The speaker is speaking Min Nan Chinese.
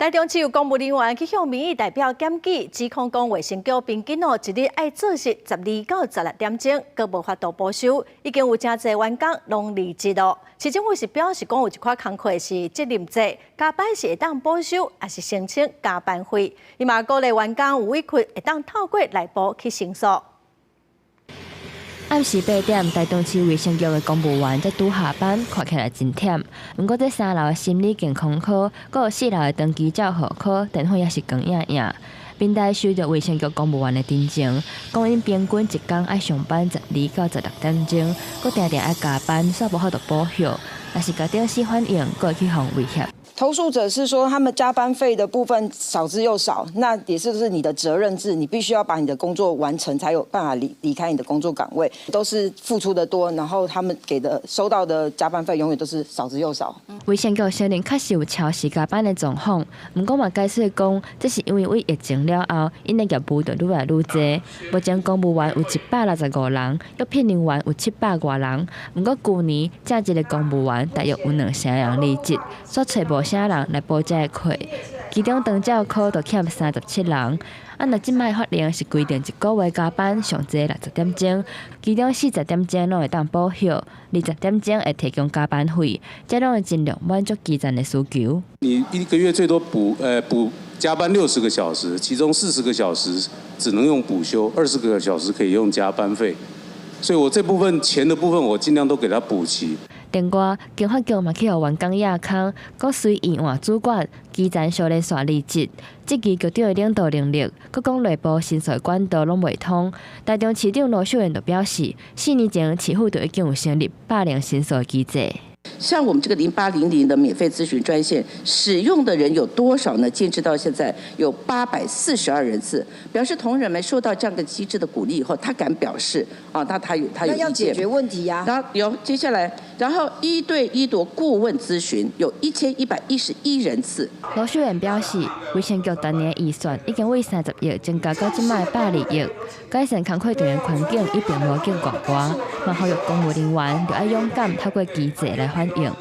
台中市有公務人員去向民意代表檢舉，指控講衛生局平均哦，一日愛做實12到16點鐘，閣無法度補休，已經有誠濟員工攏離職咯。市政府是表示講有一款工課是責任制，加班是會當補休，抑是申請加班費。伊嘛鼓勵員工有委屈，會當透過內部去申訴。暗時8點，台中市衛生局的公務員才拄下班，看起來真忝。毋過，這三樓的心理健康科，閣有四樓的長期照護科，電火抑是光影影。民代收著衛生局公務員的陳情，講𪜶平均一工愛上班12到16點鐘，閣定定愛加班，煞無法度補休。若是共頂司反映，閣會去予威脅。投訴者是說，他們加班費的部分少之又少，那也是是你的責任制，你必須要把你的工作完成，才有辦法離開你的工作崗位。都是付出的多，然後他們給的收到的加班費永遠都是少之又少。衛生局承認確實有超時加班的狀況，毋過嘛解釋講，這是因為對疫情了後，𪜶的業務就愈來愈濟。目前公務員有165人，約聘人員有700外人。毋過舊年正職的公務員大約有兩成人離職，煞揣無啥人來補這個缺，其中長照科就欠37人。啊，若這擺法令是規定一個月加班上濟60點鐘，其中40點鐘攏會當補休，20點鐘會提供加班費，這攏會盡量滿足基層的需求。你一個月最多補加班60個小時，其中40個小時只能用補休，20個小時可以用加班費。所以我這部分錢的部分，我盡量都給他補齊。另外，經發局嘛去予員工壓空，閣隨意換主管，基層相連紲離職，質疑局長的領導能力，閣講內部申訴管道攏袂通。台中市長盧秀燕就表示，4年前市府就已經有成立霸凌申訴機制。像我們這個0800的免費諮詢專線，使用的人有多少呢？截至到現在有842人次，表示同仁們受到這樣的機制的鼓勵以後，他敢表示啊，他有意見。那要解決問題呀。然後有接下來，然後一對一的顧問諮詢有1111人次。盧秀燕表示，衛生局當年預算已經為30億增加到這擺120億，改善工課場的環境，伊並無見外外，嘛呼籲公務人員著愛勇敢透過機制來反映。